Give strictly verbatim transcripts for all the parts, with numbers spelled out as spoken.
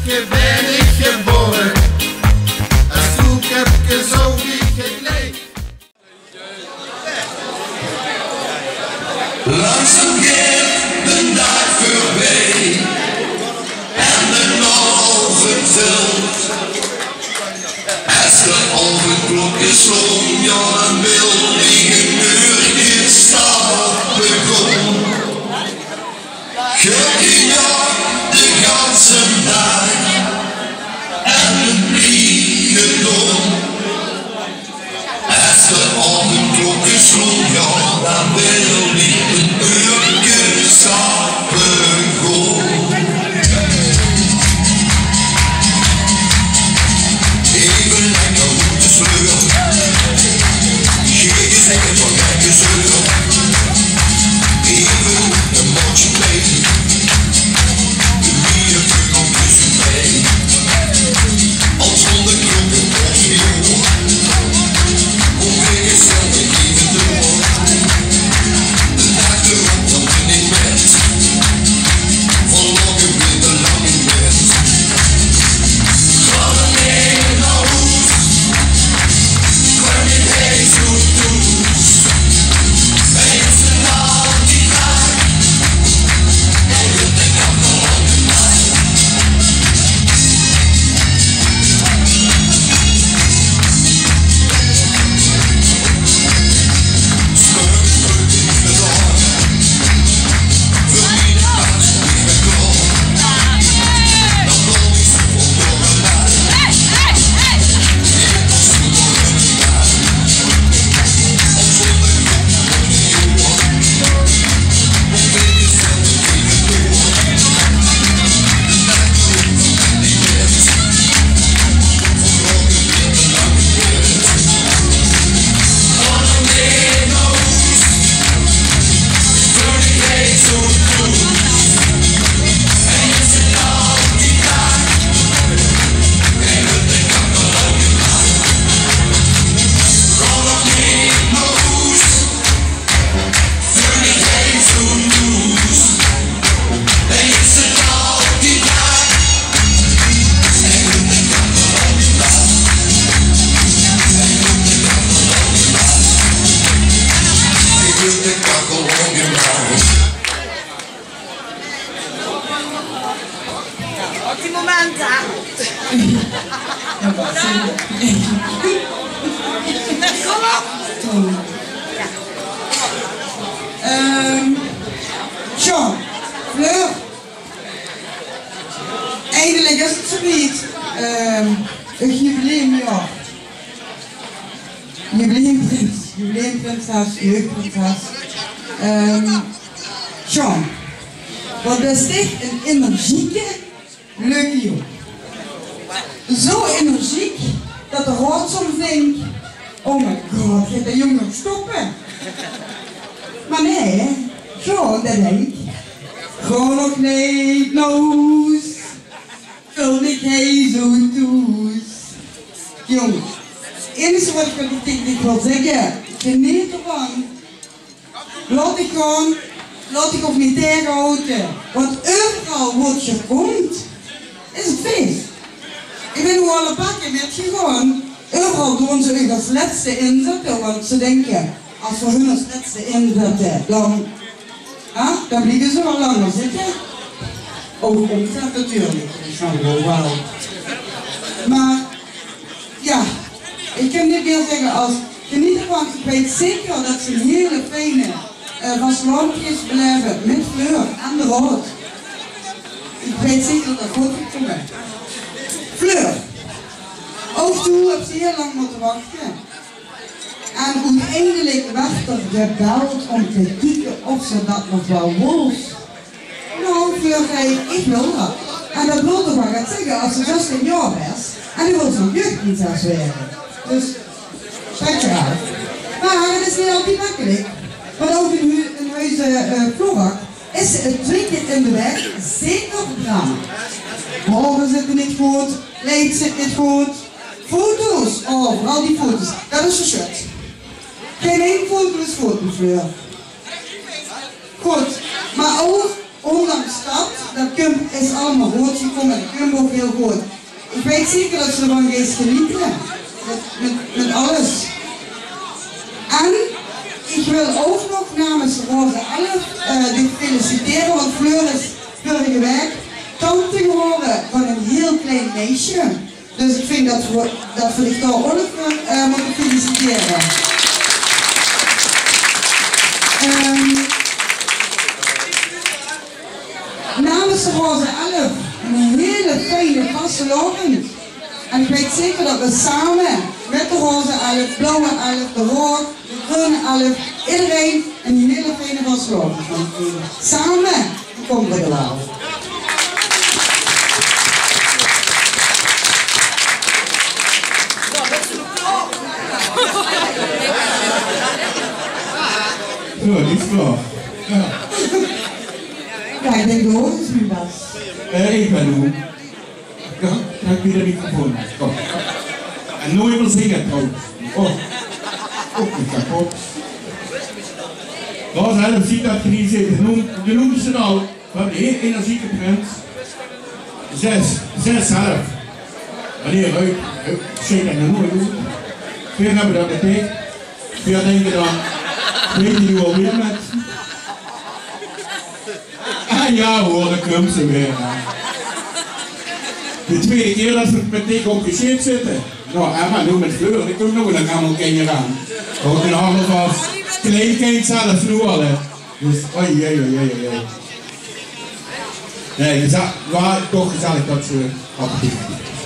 Ge bèn ich gebore, ein Stroekepke zoog ich het leech. Langzaam geit de daag veurbie en de aovend vilt. Es de aovendklokke sloon, jao, dan wil ich ein uurke slaope gaon. Geer jaagt de ganse daag en het vleege door. Es de aovendklokke sloon, jao, dan wil ich ein uurke slaope gaon. Effe lekker oet de sleur. Geer zeet het waal, lekker sleur. Effe ein maotje klein. De mieër kunnen tussen mij. Als honderd klokken op je oor. Hoe weer je zelf even door. De dag erop dan ben ik met. Vanmorgen weer te lang in bed. Kom weer nao hoes. Kom weer nao hoes. Op die moment, hè? Kom op! Ehm, zo, Fleur. Eigelik is het zoewied. Ehm, het jubileumjaor. Jubileumprins, jubileumprinses, jeugdprinses. Ehm, Sjoon, wat bès dich ein energieke, leuke jóng. Zo energiek det de raod soms dink: "Oh my god, geit dae jóng nog stoppe?" Mer nae, Sjoon, dae dink: "Gaon nog neet nao hoes. Veul mich hie zo thoes." Jóng, het einige wat ich taenge dich wil zègke: geneet d'rvan. Laot dich gaon, laot dich ouch neet taegehaoje. Want euveral wo geer kómp, is het fees. Ich bön noe al ein paar kier mitgegange. Euveral doon ze uch es lètste inzètte, want ze dinke, es v'r hun es lètste inzètte, dan, hè, dan blieve ze waal langer zitte. Ouch ómzèt natuurlik, det is waal waal. Mer Jao, ich kan neet mieë zègke es: geneet d'rvan. Ich weit zeker det se ein hieël fijn, eh, vastelaovendjfees belaeve mit Fleur en de raod. Ich weit zeker det det good geit kómme. Fleur, ouch doe höbs hieël lang mótte wachte. En oeteindelik woort d'r gebeld óm te kieke of se det nog waal wils. Noe, Fleur zag: "Ich wil det." En det wil toch waal get zègke es se zestien jaor bès en doe wils nog jeugdprinses waere. Dus, dank je wel. Mer het is neet altied mekkelik. Want ouch in hu-, in huize, eh, Florak is het twieë kier in de waek zeker drama. Haore zitte neet good, kleid zit neet good, foto's, oh, veural die foto's, det is zo sjoon. Gein ein foto is good, Fleur. Good, mer ouch Ondanks dat, dat kump, is allemaol good gekómme, dat kump ouch hiel good. Ich weit zeker dat ze d'rvan geis geniete. Mit, mit, mit alles. En ich wil ouch nog namens Roze Elf, eh, dich feliciteren, want Fleur is vörrige waek tante gewore van ein hiel klein meisje. Dus ich vinj dat v'r, dat v'r dich dao ouch nog veur, eh, mótte feliciteren. Ehm, namens de Roze Elf ein hiel fijne vastelaovend. En ich weit zeker dat v'r same mit de Roze Elf, Blauwe Elf, de Rood, de Greune Elf, ederein ein hiel fijne vastelaovend gaon viere. Same kómme v'r d'r waal. Zo, die is klaor. Jao. Jao, ich dink, Roze is noe bès. Eh, ich bön noe. Jao, ich höb weer de microfoon. Kóm. En noe effe zinge trouwens. Oh. Oh, ich höb op. Roze Elf, Ziek dat geer hie zeet. Geer noemde, geer noemde ze al. V'r höbbe eine energieke prins. Zes, zes zelf. Wanneer ruik, ruik, zeker nog noeit. Veer höbbe dat mit dich. Veer dinke dan, weit geer noe alweer mit. Ah jao huur, dao kump ze weer, hè. De twiede kier dat v'r mit dich op de sjeep zitte. Noe, Emma, noe mit Fleur, die kump nog ein gammel kinjer aan. Ouch ein half as klein kindj zelf noe al, hè. Dus, oei, oei, oei, oei, oei. Nae, geza-, waal toch gezellig dat ze af en toe,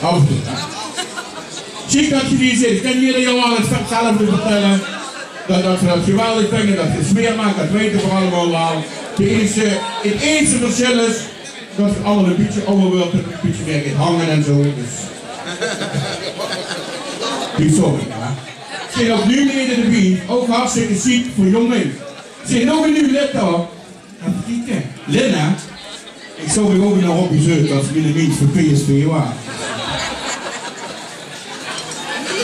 af en toe, hè. Ziek dat geer hie zeet. Ich kin hie waal ins zelf euver vertèlle. Dat, dat v'r dat geweldig vinje, dat geer sfeer maak, dat weite v'r allemaol waal. De einigste, 't einigste versjil is dat v'r allemaol ein bietje awwer weure, ein bietje mieë gaon hange en zo. Dus. Die sorry, hè. Zeen ouch nuuj lede d'rbie, ouch hartstikke sjiek veur jóng. Zeen nog ein nuuj lid dao. Effe kieke. Lin, hè? Ich zów mich ouch nog op die zeut as mien mins veur P S V waas.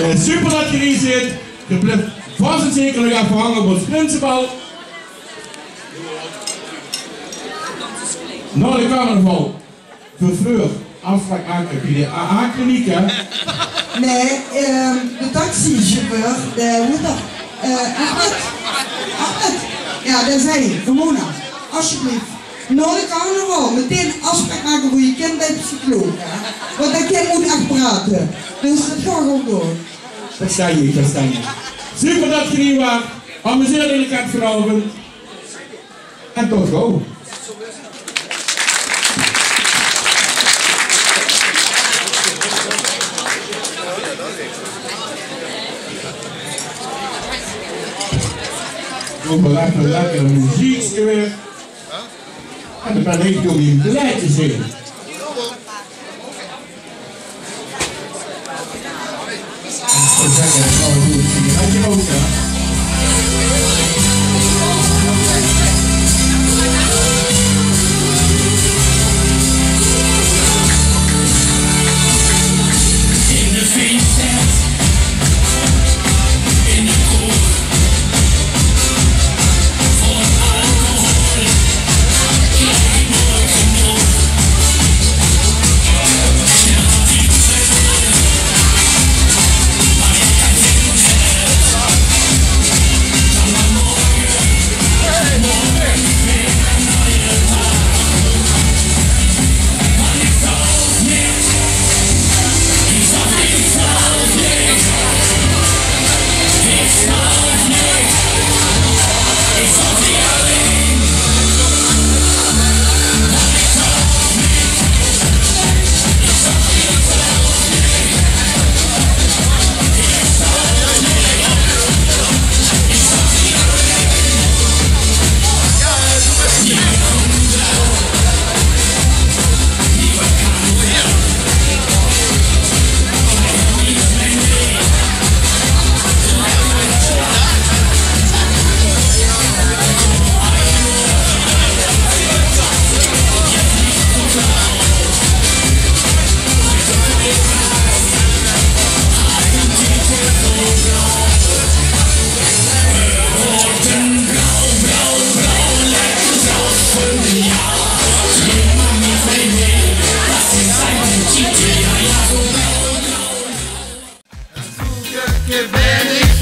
Eh, super dat geer hie zeet. Geer blief vas en zeker nog effe hange op ós prinsebal. Nao de carnaval. Veur Fleur, aafspraok make bie de A A-kliniek, hè? Nae, ehm, de taxichauffeur, de, wie heet dat? Eh, Ahmed. Ahmed. Jao, dae zag: "Ramona, asjeblief, nao de carnaval metein aafspraok make veur dien kindj bie de psycholoog, hè? Want dat kindj mót ech praote." Dus dat gaon v'r ouch doon. Verstaon ich, verstaon ich. Super dat geer hie waart. Amuseer uch lekker vanaovendj. En tot gauw. Doon v'r effe lekker meziekske weer. En dan bön ich door mien blaedje zeen. Gevaerlik